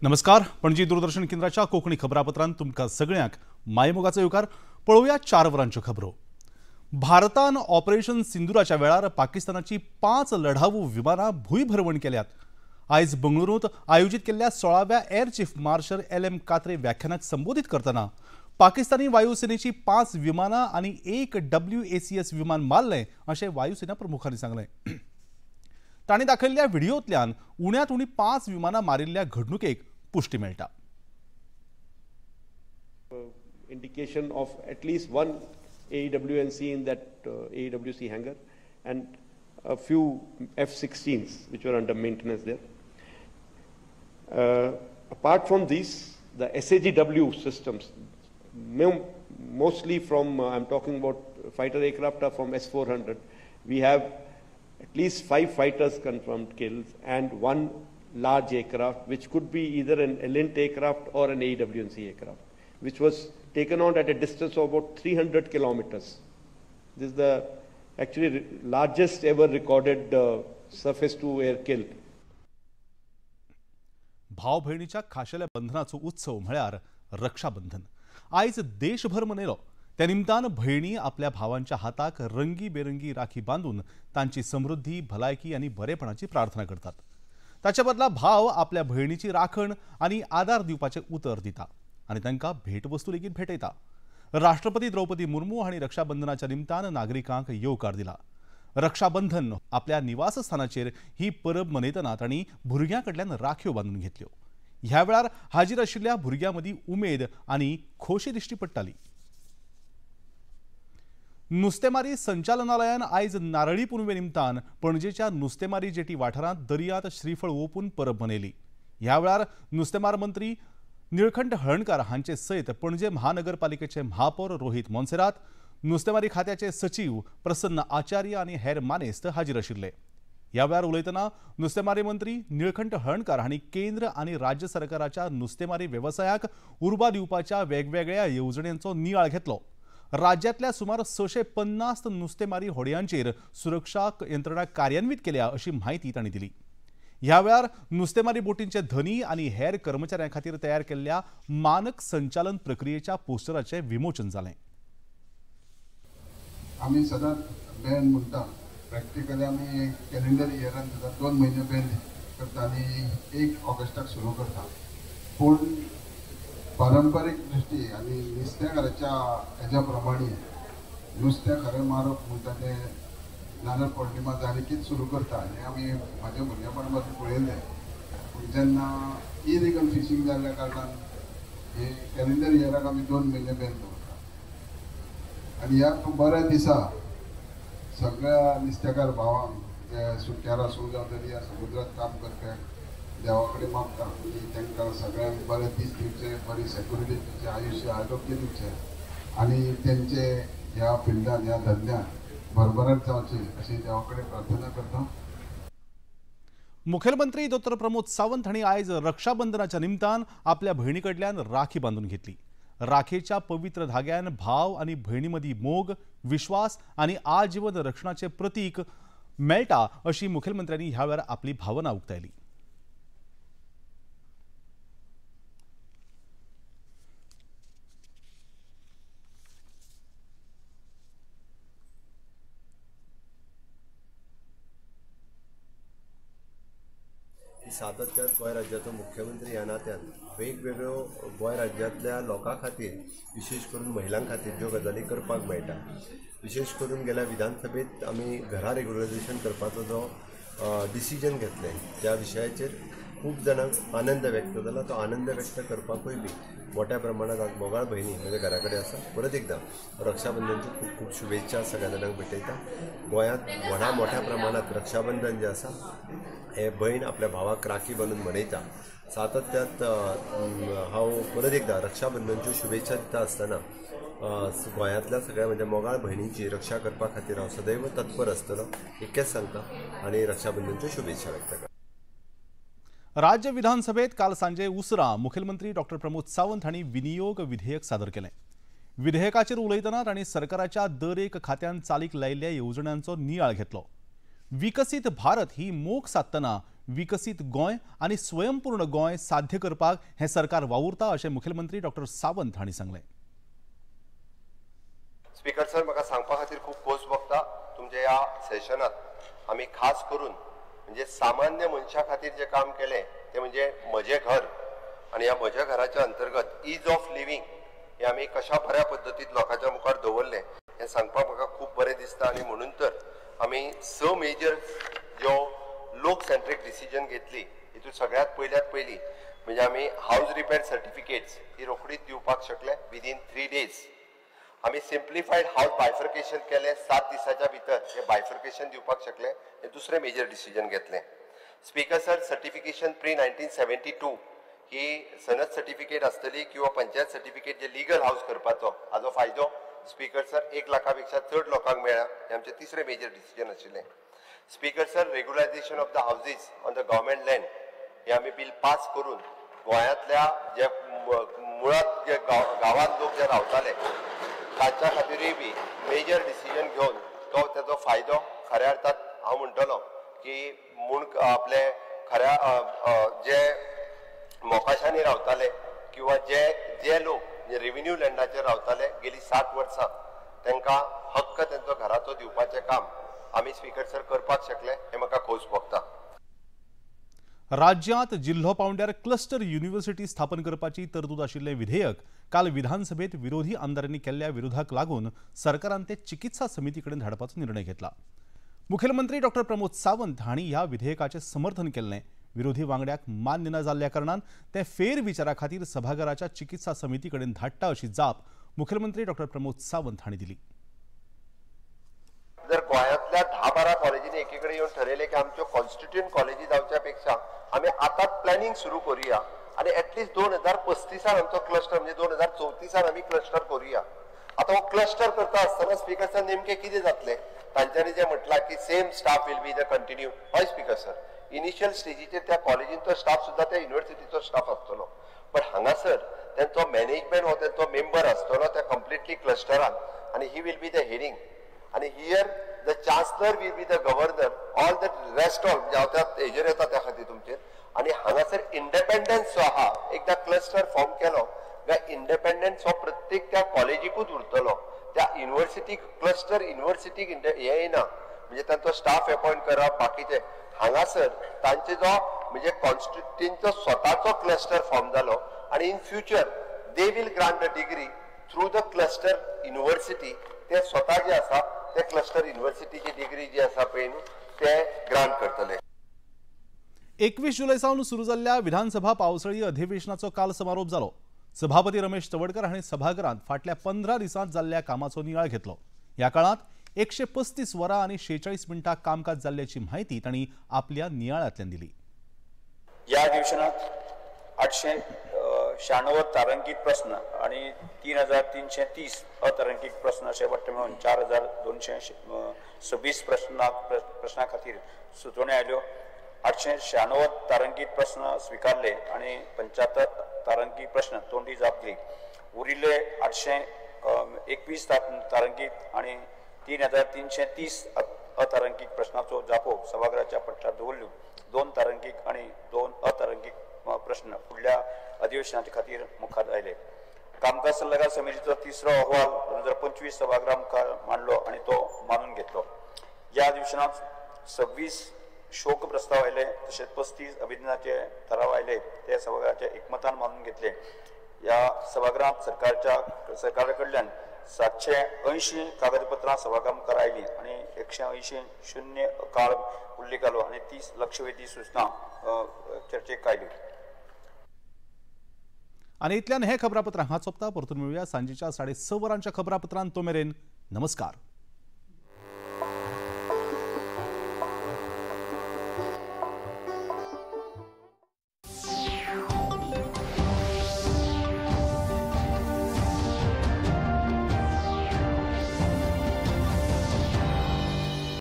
नमस्कार, पणजी दूरदर्शन केंद्राच्या कोंकणी खबरापत्रांत तुमकां सगळ्यांक मायमोगाचो येवकार. पळोवया 4 वरांच्यो खबरो. भारतान ऑपरेशन सिंदुराच्या वेळार पाकिस्तानाची 5 लढाऊ विमानां भूंयभरवण केल्यात. आयज बंगळुरूंत आयोजीत केल्ल्या 16व्या air chief marshal L M Katre व्याख्यानाक संबोधित करतना पाकिस्तानी वायुसेनेची 5 विमानां आनी 1 WACS विमान मारलें अशें वायुसेना प्रमुखांनी सांगलें. तांणी दाखयल्ल्या व्हिडियोंतल्यान उण्यांत उणी 5 विमानां मारिल्ल्या घडणुकेक पुष्टी मेळटा. Indication of at least one AEW&C in that AEWC hangar and a few F-16s which were under maintenance there. Apart from these, the SAGW systems, mostly from, I'm talking about fighter aircraft are from S-400. We have at least 5 fighters confirmed kills and 1 large aircraft, which could be either an ELINT aircraft or an AEW&C aircraft, which was taken out at a distance of about 300 kilometers. This is the actually largest ever recorded surface to air kill. भाव भयणीच्या खाशेल्या बंधनाचो उत्सव म्हळ्यार रक्षाबंधन आयज देशभर मनयलो. त्या निमतान भयणी आपल्या भावांच्या हाताक रंगी बेरंगी राखी बांदून तांची समृद्धी, भलायकी आनी बरेपणाची प्रार्थना करतात. ताच्या बदला भाव आपल्या भयणीची राखण आनी आदार दिवपाचें उतर दिता आनी तांकां भेटवस्तू लेगीत भेटयता. राष्ट्रपती द्रौपदी मुर्मू हांणी रक्षाबंधनाच्या निमतान नागरिकांक येवकार दिला. रक्षाबंधन आपल्या निवासस्थानाचेर ही परब मनयतना तांणी भुरग्यां कडल्यान राख्यो बांदून घेतल्यो. ह्या वेळार हाजीर आशिल्ल्या भुरग्यां मदीं उमेद आनी खोशी दिश्टी पडटाली. नुस्तेमारी संचालनालयान आयज नारळी पुनवे निमतान पणजेच्या नुस्तेमारी जेटी वाठारांत दर्यांत श्रीफळ ओंपून परब मनयली. ह्या वेळार नुस्तेमार मंत्री निळखंठ हळणकार हांचे सयत पणजे महानगरपालिकेचे महापौर रोहित मोन्सेरात, नुस्तेमारी खात्याचे सचीव प्रसन्न आचार्य आनी हेर मानेस्त हाजीर आशिल्ले. ह्या वेळार उलयतना नुस्तेमारी मंत्री निळखंठ हळणकार हांणी केंद्र आनी राज्य सरकाराच्या नुस्तेमारी वेवसायाक उर्बा दिवपाच्या वेगवेगळ्या येवजण्यांचो नियाळ घेतलो. राज्यातल्या सुमार 650 नुस्तेमारी होडयांचेर सुरक्षा यंत्रणा कार्यान्वित केल्या अशी म्हायती तांणी दिली. ह्या वेळार नुस्तेमारी बोटींचे धनी आनी हेर कर्मचाऱ्यां खातीर तयार केल्ल्या मानक संचालन प्रक्रियेच्या पोस्टराचें विमोचन जालें. आमी सदांच बॅन म्हणटा, प्रॅक्टिकली आमी कॅलेंडर इयरान सुद्दां 2 म्हयने बॅन करता आनी 1 ऑगस्टाक सुरू करता. पूण पारंपारीक दृश्टी आनी नुस्तेकाराच्या हेज्या प्रमाणे नुस्तें खरें मारप म्हणटा तें नारळ पौर्णिमा जाली कीच सुरू करता. हें आमी म्हाज्या भुरगेपणा पासून पळयलें. पूण जेन्ना इलिगल फिशींग जाल्ल्या कारणान हे कॅलेंडर इयराक आमी 2 म्हयने बॅन दवरता. आनी ह्या बऱ्या दिसा सगळ्या नुस्तेकार भावांक जे सुट्यार आसूं जावं दर्या समुद्रांत काम करप्यांक देवा कडेन मागता की तांकां सगळ्यांक बरे दीस दिवचे, बरी सेक्युरिटी दिवची, आयुश्य आरोग्य दिवचें आनी तेंचे ह्या फिल्डान ह्या धंद्यान भरभराट जावची अशी देवा कडेन प्रार्थना करता. मुखेलमंत्री डॉ प्रमोद सावंत हांणी आयज रक्षाबंधनाच्या निमतान आपल्या भयणी कडल्यान राखी बांदून घेतली. राखेच्या पवित्र धाग्यान भाव आनी भयणी मदीं मोग, विश्वास आनी आजीवन रक्षणाचें प्रतीक मेळटा अशी मुखेलमंत्र्यांनी ह्या वेळार आपली भावना उक्तायली. सातत्यात गोंय राज्याचो मुख्यमंत्री ह्या नात्यान वेगवेगळ्यो गोंय राज्यांतल्या लोकां खातीर, विशेश करून महिलां खातीर ज्यो गजाली करपाक मेळटा. विशेश करून गेल्या विधानसभेत आमी घरा रेगुलरायझेशन करपाचो जो डिसिजन घेतलें त्या विशयाचेर खूब जाणांक आनंद व्यक्त जाला. तो आनंद व्यक्त करपाकूय बी मोठ्या प्रमाणात आज मोगाळ भयणी म्हज्या घरा कडेन आसा. परत एकदां रक्षाबंधनच्यो खूब खूब शुभेच्छा सगळ्या जाणांक भेटयता. गोंयांत व्हडा मोठ्या प्रमाणांत रक्षाबंधन जें आसा हे भयण आपल्या भावाक राखी बांदून मनयता. सातत्यात हांव परत एकदां रक्षाबंधनच्यो शुभेच्छा दिता आसतना गोंयांतल्या सगळ्या म्हज्या मोगाळ भयणीची रक्षा करपा खातीर हांव सदैव तत्पर आसतलो इतकेंच सांगता आनी रक्षाबंधनच्यो शुभेच्छा व्यक्त करता. राज्य विधानसभेत काल सांजे उसरां मुखेलमंत्री डॉ प्रमोद सावंत हांणी विनियोग विधेयक सादर केलें. विधेयकाचेर उलयतना तांणी सरकाराच्या दर एक खात्यान चालीक लायिल्ल्या येवजण्यांचो नियाळ घेतलो. विकसीत भारत ही मोख साधतना विकसीत गोंय आनी स्वयंपूर्ण गोंय साध्य करपाक हें सरकार वावुरता अशें मुखेलमंत्री डॉक्टर सावंत हांणी सांगलें। स्पीकर सर, म्हाका सांगपा खातीर खूब खोस भोगता। तुमच्या ह्या सेशनात आमी खास करून म्हणजे सामान्य मनशा खातीर जे काम केलें ते म्हणजे म्हजें घर, आनी ह्या म्हज्या घराच्या अंतर्गत is of living हे आमी कशा बऱ्या पद्दतीन लोकांच्या मुखार दवरलें हें सांगपाक म्हाका खूब बरें दिसता। आनी म्हणून तर आमी 6 मेजर ज्यो लोक सेंट्रीक डिसिजन घेतली हितून सगळ्यांत पयल्यात पयली म्हणजे आमी हावज रिपेर सर्टिफिकेट्स ही रोखडीच दिवपाक शकले विदीन 3 डेज। आमी सिम्प्लिफायड हावज बायफर्केशन केलें, 7 दिसाच्या भितर हें बायफर्केशन दिवपाक शकले, हें दुसरें मेजर डिसिजन घेतलें। स्पीकर सर, सर्टिफिकेशन प्री 1972 ही सनद सर्टिफिकेट आसतली किंवा पंचायत सर्टिफिकेट जे लिगल हावज करपाचो हाजो फायदो स्पीकर सर 1 लाखा पेक्षा चड लोकांक मेळ्ळा, हें आमचें तिसरें मेजर डिसिजन आशिल्लें। Speaker sir, regularisation of the houses on the government land हे आमी बील पास करून गोंयांतल्या जे मुळांत जे गांवांत लोक जे रावताले तांच्या खातीरूय बी मेजर डिसिजन घेवन तो तेजो फायदो खऱ्या अर्थात हांव म्हणटलो की म्हूण आपले खऱ्या जे मोकाशांनी रावताले किंवा जे जे लोक रेव्हेन्यू लँडाचेर रावताले गेली 60 वर्सां तांकां हक्क तेंचो घराचो दिवपाचें काम आमी स्पीकर सर करपाक शकले, हें म्हाका खोस भोगता। राज्यांत जिल्हो पावंड्यार क्लस्टर युनिव्हर्सिटी स्थापन करपाची तरतूद आशिल्लें विधेयक काल विधानसभेत विरोधी आमदारांनी केल्ल्या विरोधाक लागून सरकारान ते चिकित्सा समिती कडेन धाडपाचो निर्णय घेतला। मुखेलमंत्री डॉक्टर प्रमोद सावंत हांणी ह्या विधेयकाचें समर्थन केल्लें। विरोधी वांगड्याक मान्य न जाल्ल्या कारणान ते फेरविचारा खातीर सभाघराच्या चिकित्सा समिती कडेन धाडटा अशी जाप मुखेलमंत्री डॉक्टर प्रमोद सावंत हांणी दिली। जर गोंयांतल्या 10-12 कॉलेजींनी एकीकडे येवन ठरयलें की आमच्यो कॉन्स्टिट्युएंट कॉलेजी जावच्या पेक्षा आमी आतांच प्लॅनिंग सुरू करुया आनी एटलिस्ट 2035 आमचो क्लस्टर म्हणजे 2034 आमी क्लस्टर करुया। आतां हो क्लस्टर करता आसतना स्पीकर सर नेमकें कितें जातलें, तांच्यांनी जें म्हटलां की same staff will be the continue. हय स्पीकर सर, इनिशियल स्टेजीचेर त्या कॉलेजींचो स्टाफ सुद्दां त्या युनिव्हर्सिटीचो स्टाफ आसतलो, बट हांगासर तेंचो मॅनेजमेंट हो तेंचो मेंबर आसतलो त्या कंप्लिटली क्लस्टरान आनी he will be the heading आनी here the chancellor will be the governor, all the rest all म्हणजे हांव त्या हेजेर येता त्या खातीर तुमचेर। आनी हांगासर इंडिपेंडन्स जो आहा एकदां क्लस्टर फॉर्म केलो काय इंडिपेंडन्स हो प्रत्येक त्या कॉलेजीकूच उरतलो, त्या युनिव्हर्सिटीक क्लस्टर युनिव्हर्सिटीक हें येना म्हणजे तांचो स्टाफ अपॉयंट करप बाकीचे। हांगासर तांचे जो म्हणजे कॉन्स्टिट्युएंटचो स्वताचो क्लस्टर फॉर्म जालो आनी in future they will grant the degree through the cluster university. ते स्वता जे आसा ते क्लस्टर युनिव्हर्सिटीची डिग्री जी आसा पळय न्हू ते ग्रांट करतले। 21 जुलय सावन सुरू जाल्ल्या विधानसभा पावसाळी अधिवेशनाचो काल समारोप जालो। सभापती रमेश तवडकर हांणी सभाघरांत फाटल्या 15 दिसांत जाल्ल्या कामाचो नियाळ घेतलो। ह्या काळांत 135 वरां आनी 46 मिनटां कामकाज जाल्ल्याची म्हायती तांणी आपल्या नियाळांतल्यान दिली। ह्या अधिवेशनात 896 तारांकित प्रस्न आणि 3330 अतारांकित प्रस्न अशे वट्ट मेळून 4226 प्रश्ना खातीर सुचोवण्यो आयल्यो। 896 तारांकित प्रस्न स्विकारले आणि 75 तारांकित प्रश्न तोंडी जाप दिली। उरिल्ले 821 तारांकित आणि 3330 अतारांकित प्रश्नाचो जापो सभाघराच्या पटलार दवरल्यो। 2 तारांकित आणि 2 अतारांकित प्रश्न फुडल्या अधिवेशनाच्या खातीर मुखार आयले। कामकाज सल्लागार समितीचो तिसरो अहवाल 2025 सभागृहा मुखार मांडलो आनी तो मानून घेतलो। ह्या अधिवेशनात 26 शोक प्रस्ताव आयले तशेंच 35 अभिनंदनाचे ठराव आयले, ते सभागृहाच्या एकमतान मानून घेतले। ह्या सभागृहात सरकारा कडल्यान 780 कागदपत्रां सभागृहा मुखार आयली आनी 180 शून्य काळ उल्लेख जालो आनी 30 लक्षवेधी सूचना चर्चेक आयल्यो। आनी इतल्यान हे खबरापत्र हांगा सोंपता। परतून मेळुया सांजेच्या 6:30 वरांच्या खबरापत्रांत। तो मेरेन नमस्कार।